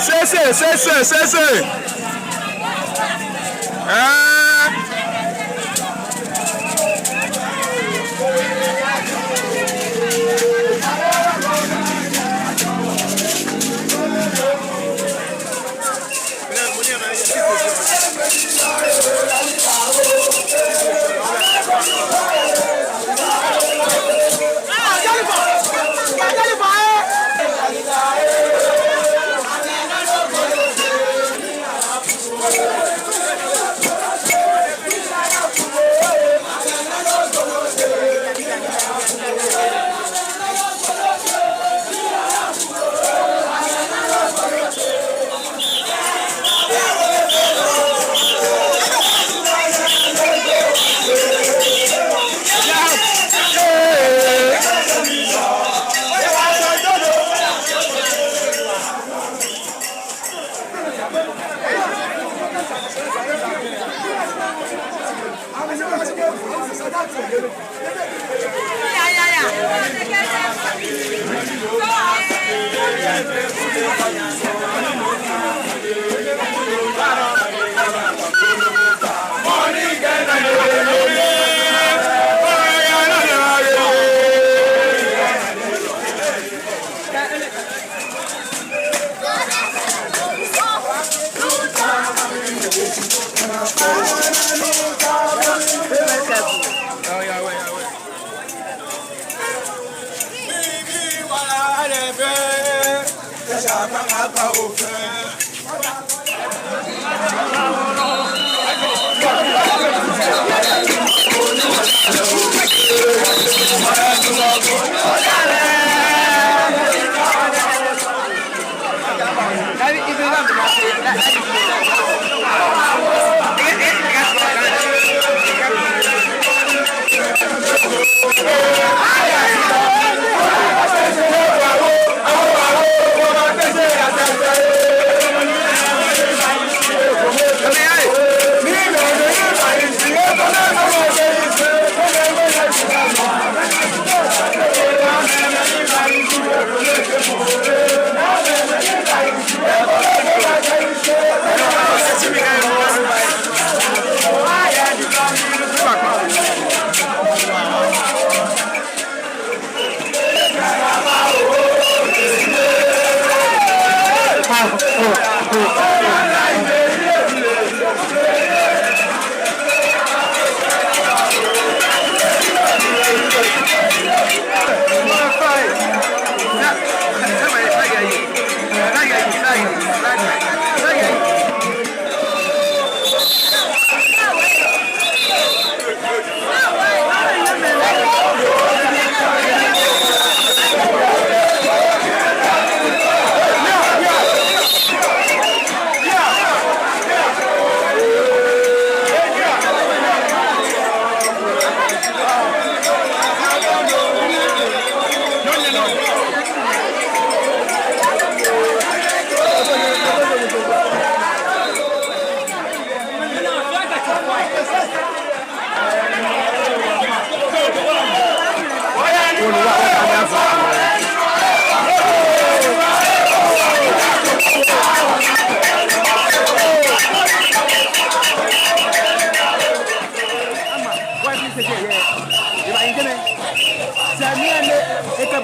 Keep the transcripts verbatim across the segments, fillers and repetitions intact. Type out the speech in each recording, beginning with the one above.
Sese, sese, sese. Ɛɛ.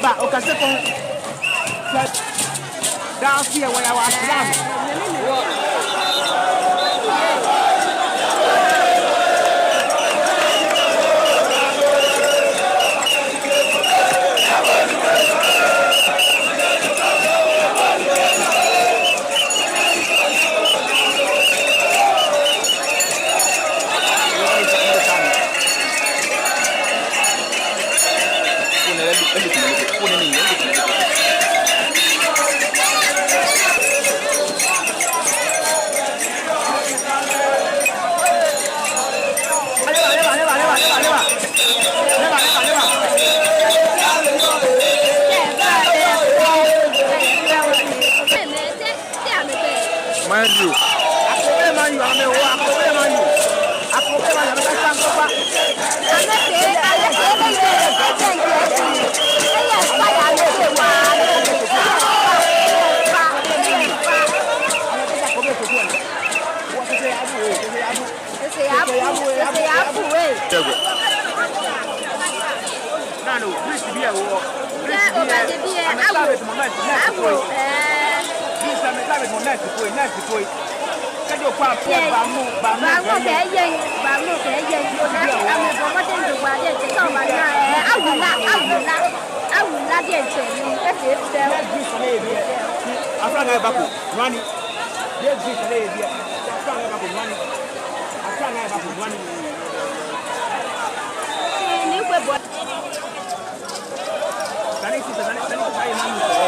Ba, okase kɔn. Daa fɛɛ wɔya wɔsra. Man U. Akpokpoi Man U, amɛwo, Akpokpoi Man U. Akpokpoi Man U, amɛkasa ŋkɔkpa. Ese yabuu, ese yabuu, ee. Naa nɔ, Greece bii lɛ wɔ. Greece bii lɛ, amɛkase ŋmɔ nɛti, nɛti ko. Ɛɛ. Greece, amɛkase ŋmɔ nɛti ko, nɛti ko. Kɛji okwa, yes. Baamu, baamu, baamu kɛ yɛŋ, baamu kɛ yɛŋ. Amɛbɔ mɔdɛŋ jogbaŋŋ diɛŋtsɛ, sɛ obana, ɛɛ, awula, awula, awula diɛŋtsɛ. Ese fɛo. Afra ŋa ebako, nwani. Yes, Greece, ne ebi. Afra ŋa ebako, nwani. Afra ŋa ebako, nwani. Ni kwe bɔ. Sane sisa, sane, sane sisa, ye mami sɛ.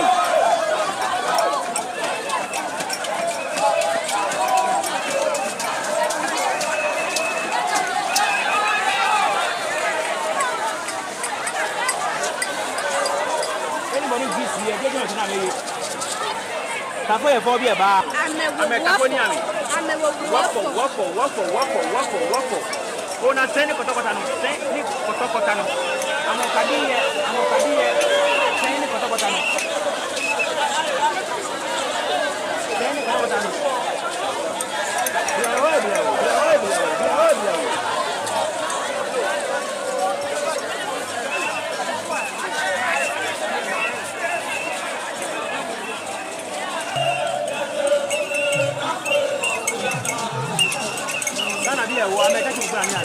Anybody this year, get your time. Kafo yɛ fɔ biɛ ba. Amɛkafo ni amɛ. Amɛwo wɔfɔ, wɔfɔ, wɔfɔ, wɔfɔ, wɔfɔ, wɔfɔ. Ona sɛi ni kɔtɔkɔtɔ nɔ, sɛi ni kɔtɔkɔtɔ nɔ. Amɔ kadi yɛ, amɔ kadi yɛ. Sɛi ni kɔtɔkɔtɔ nɔ. Sɛi ni kɔtɔkɔtɔ nɔ. Biɛ wɔ, biɛ wɔ, biɛ wɔ, biɛ wɔ, biɛ wɔ, biɛ wɔ. Ghana bii lɛ wɔ, amɛkɛ tsu gbla nya.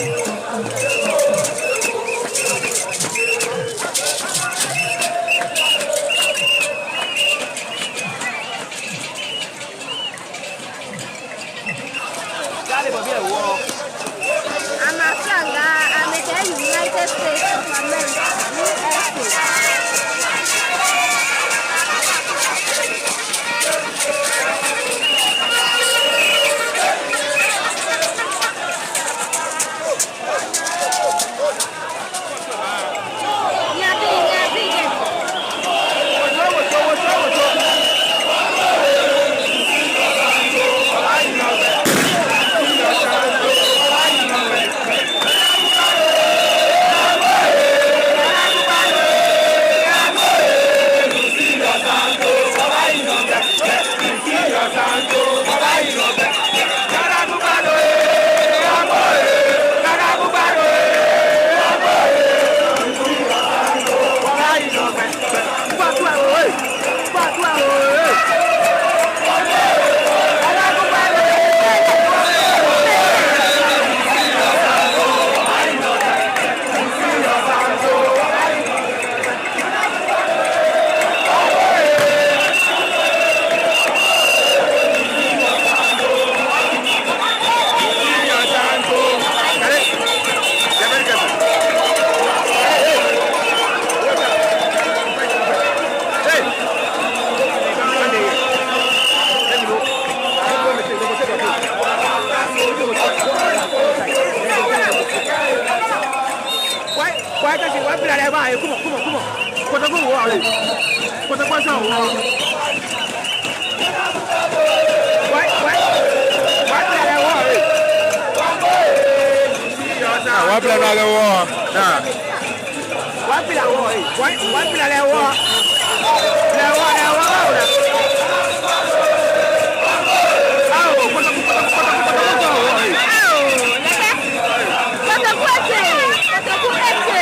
Amɛ aflaŋaa, amɛkɛɛ United States of America, U S A. Why, why does it, why be like that? Come on, come on, come on. Kotoku wɔ, ale. Kotoku sɔ wɔ. Why, why, why be like that? Ah, why be like that? Nah. Why be like that? Why, why be like that? Lɛ wɔ, lɛ wɔ, lɛ wɔ. Ah, kotoku, kotoku, kotoku, kotoku sɔ wɔ. Kotoku eke, kotoku eke.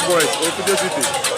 Boys, Ekudze City.